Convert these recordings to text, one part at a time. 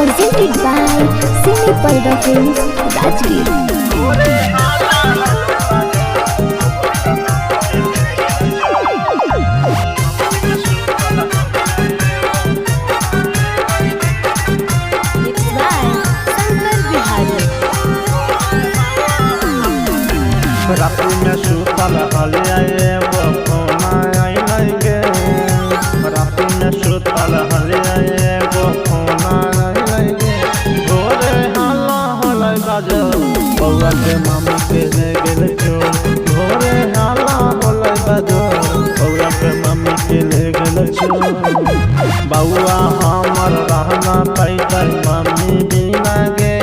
Presented by Cine Parda Films, Rajgir. Mixed by Shankar Bihari. राति में सुतल हलिया एगो फोन आइलै गे। राति में सुतल हलिया एगो फोन आइलै गे। भोरे हल्ला होलै बाजो, बौआ के मामी के ले गेल चोर। भोरे हल्ला होलै बाजो, बौआ के मामी के ले गेल चोर। बौआ हमर रहना पैतै मम्मी बिना गे।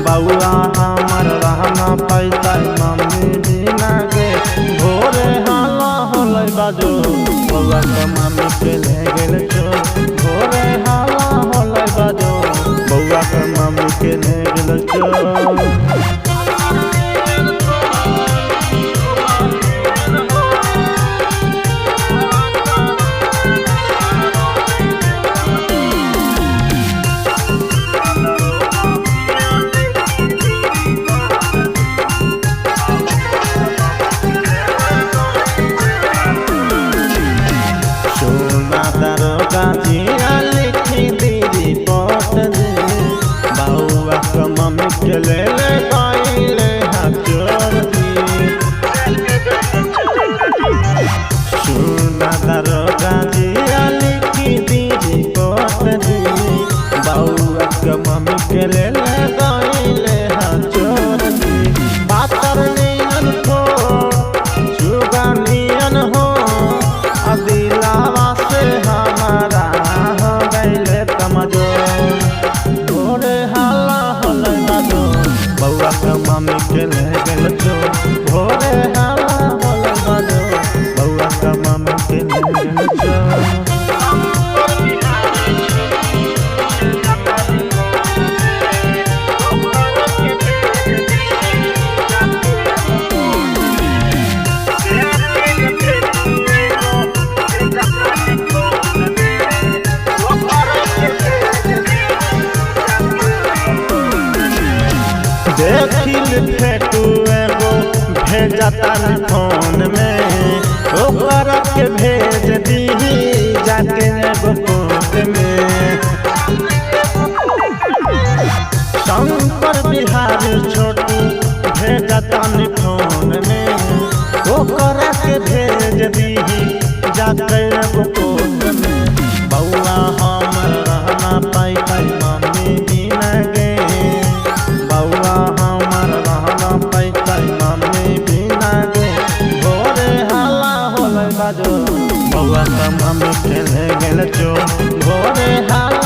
बौआ हमर रहना पैतै मम्मी बिना गे। भोरे हल्ला होलै बाजो, बौआ के मम्मी के ले गेल चोर। भोरे हल्ला होलै बाजो, बौआ के मम्मी के ले गेल चोर। सोना दरोगा जिया लिखी दी रिपोर्ट दे। बउआ के मम्मी के ले ले गइले हा चोर दी। सोना दरोगा जिया लिखी दी रिपोर्ट दी। बउआ के मम्मी के ले ले गइले हा चोर दी। पातर नियन हो, सुगा नियन हो, दिलावा से हमारा हो गइले कमजोर। भोरे हल्ला होलै बाजो, बौआ के मम्मी के ले गेल चोर। भोरे हल्ला होलै बाजो, बौआ के मम्मी के ले गेल चोर। देखिल फेटू एगो भेजतन फोन में, ओकरा के भेज दीही जाके एगो कोट में। शंकर बिहारी छोटू भेजतन फोन में, ओकरा के भेज दीही जाके एगो कोट में। बौआ हमर रहना पैतै मम्मी बिना गे। बौआ हमर रहना पैतै मम्मी बिना गे। भोरे हल्ला होलै बाजो, बौआ के मम्मी के ले गेल चोर। भोरे हल्ला